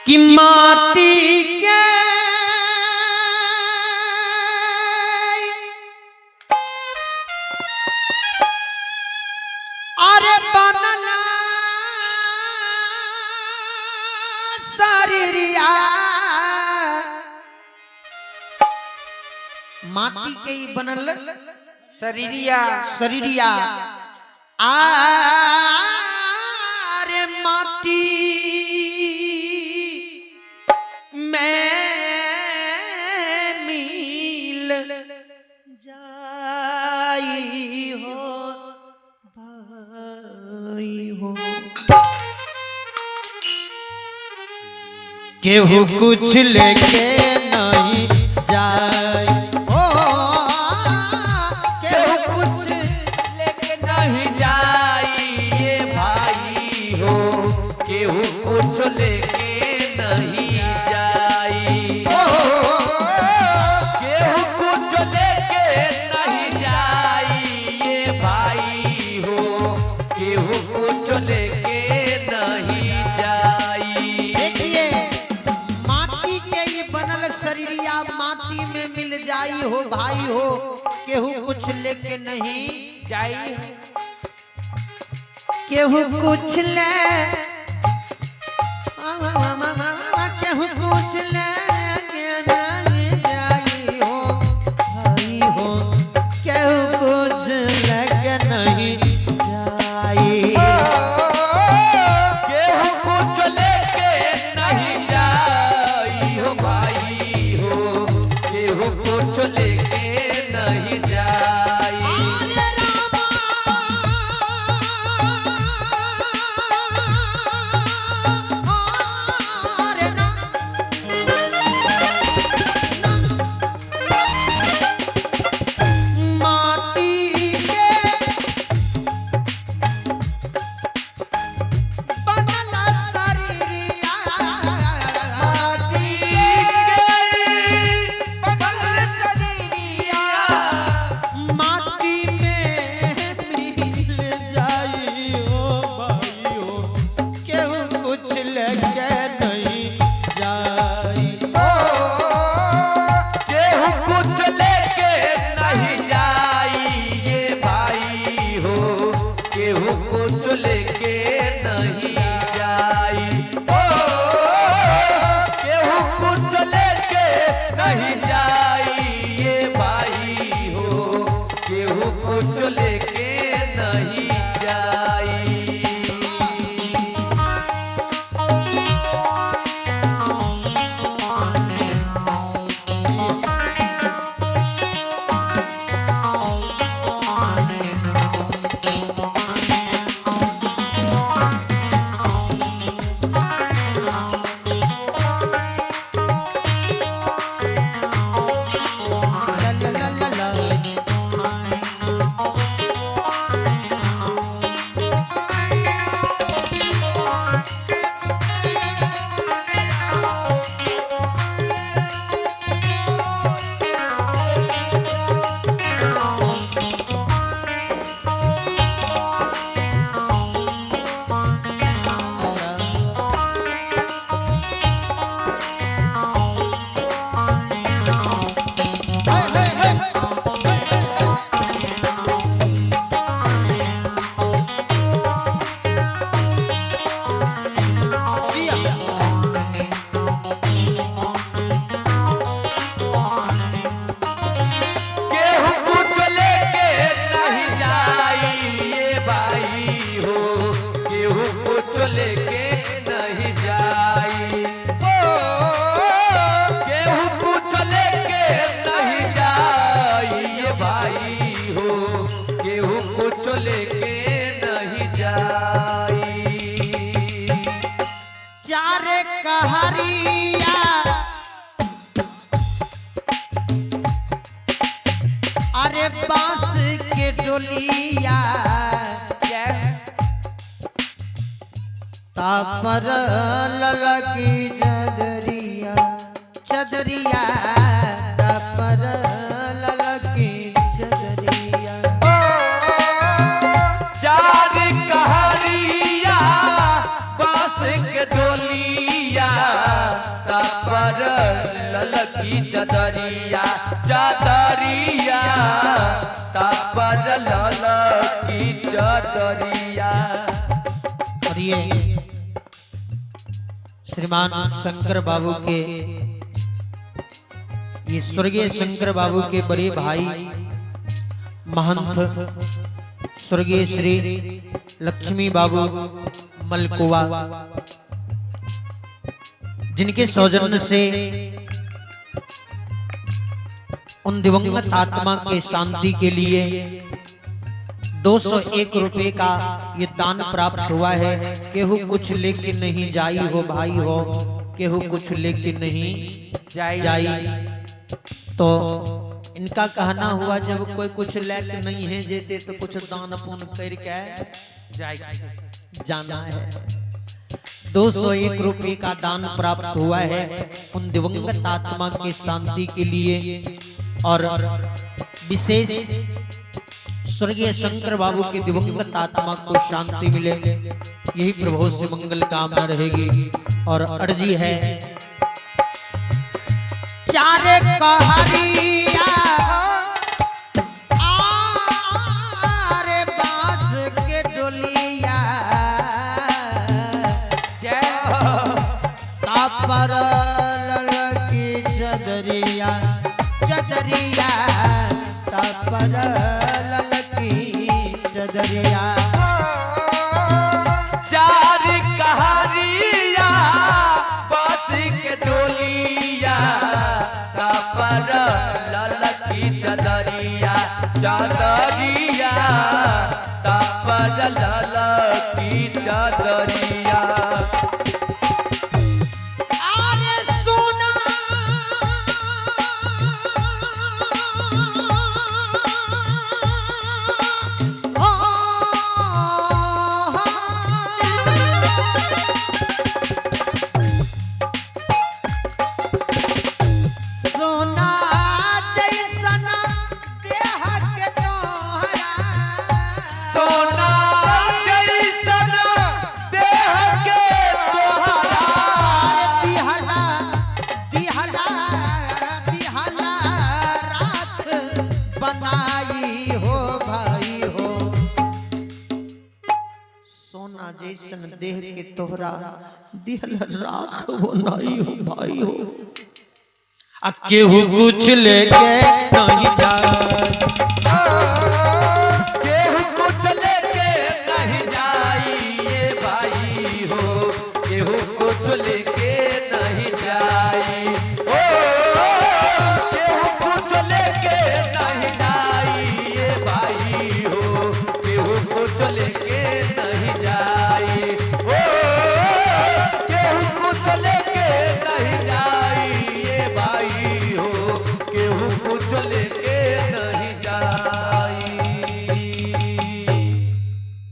कि माटी के अरे बनला शरीरिया, माटी के ही बनल शरीरिया, शरीरिया। आरे माटी में मिल जाई हो भाई हो, केहू कुछ लेके नहीं जाई हो, केहू कुछ लेके नहीं जाई ये भाई हो, केहू कुछ लेके नहीं जाई, केहू कुछ लेके नहीं जाई ये भाई हो, केहू कुछ लेके नहीं जाई। देखिए माटी के ये बनल शरीरिया माटी में मिल जाई हो भाई हो, केहू कुछ लेके नहीं जाई, केहू कुछ ले, केहू कुछ ले के नहीं जाई हो भाई हो, केहू कुछ लेके नहीं जाई, केहू कुछ लेके नहीं जाई हो भाई हो, केहू कुछ लेके नहीं जाई। आरे रामा, आरे रामा, माटी के बनल शरीरिया, माटी के बनल शरीरिया, माटी में मिल जाई हो भाई हो, केहू कुछ लेके नहीं जाई, केहू कुछ लेके नहीं जाई ये भाई हो, केहू कुछ लेके नहीं जाई, ओ केहू कुछ लेके नहीं जाई ये भाई हो, केहू कुछ लेके नहीं जाई। ला ला ला ला ला। हे हे हे। केहू कुछ लेके नहीं जाई ये भाई हो, केहू कुछ लेके नहीं जाई, ओ केहू कुछ लेके नहीं जाई ये भाई हो, केहू कुछ लेके नहीं जाई। चार कहरिया अरे बांस के डोलिया, तापर ललकी चदरिया, चदरिया तापर ललकी चदरिया, चार कहारिया बांस के के डोलिया तापर ललकी चदरिया चदरिया तापर ललकी चदरिया। और ये श्रीमान शंकर बाबू के, ये स्वर्गीय शंकर बाबू के बड़े भाई महंत स्वर्गीय श्री लक्ष्मी बाबू मलकोवा, जिनके सौजन्य से उन दिवंगत आत्मा के शांति के लिए 201 रुपए का ये दान प्राप्त हुआ है। केहू कुछ लेके नहीं जाई हो भाई हो, केहू कुछ लेके नहीं जाई। जाई। तो इनका कहना हुआ जब कोई कुछ लेके नहीं है जेते तो कुछ दान पुण्य करके जाई। जाना है। 201 रुपए का दान प्राप्त हुआ है उन दिवंगत आत्मा के शांति के लिए और विशेष स्वर्गीय शंकर बाबू के दिवंगत आत्मा को शांति मिले, यही प्रभु से मंगल कामना रहेगी। और अर्जी है चारे कहरिया आरे बांस के डोलिया तापर ललकी चदरिया चदरिया तापर ललकी चदरिया। चार कहारिया बास के डोलिया तापर ललकी चदरिया चदरिया तापर ललकी चदरिया। आरे सोना हो सोना जैसन देह के तोहरा सोना जैसन देह के तोहरा दिहला दिहला दिहला राख बनाई हो भाई हो, सोना जैसन देह के तोहरा दिहला राख बनाई हो भाई हो। आ केहू कुछ लेके नहीं जाए, केहू कुछ लेके नहीं जाई ये भाई हो, केहू कुछ लेके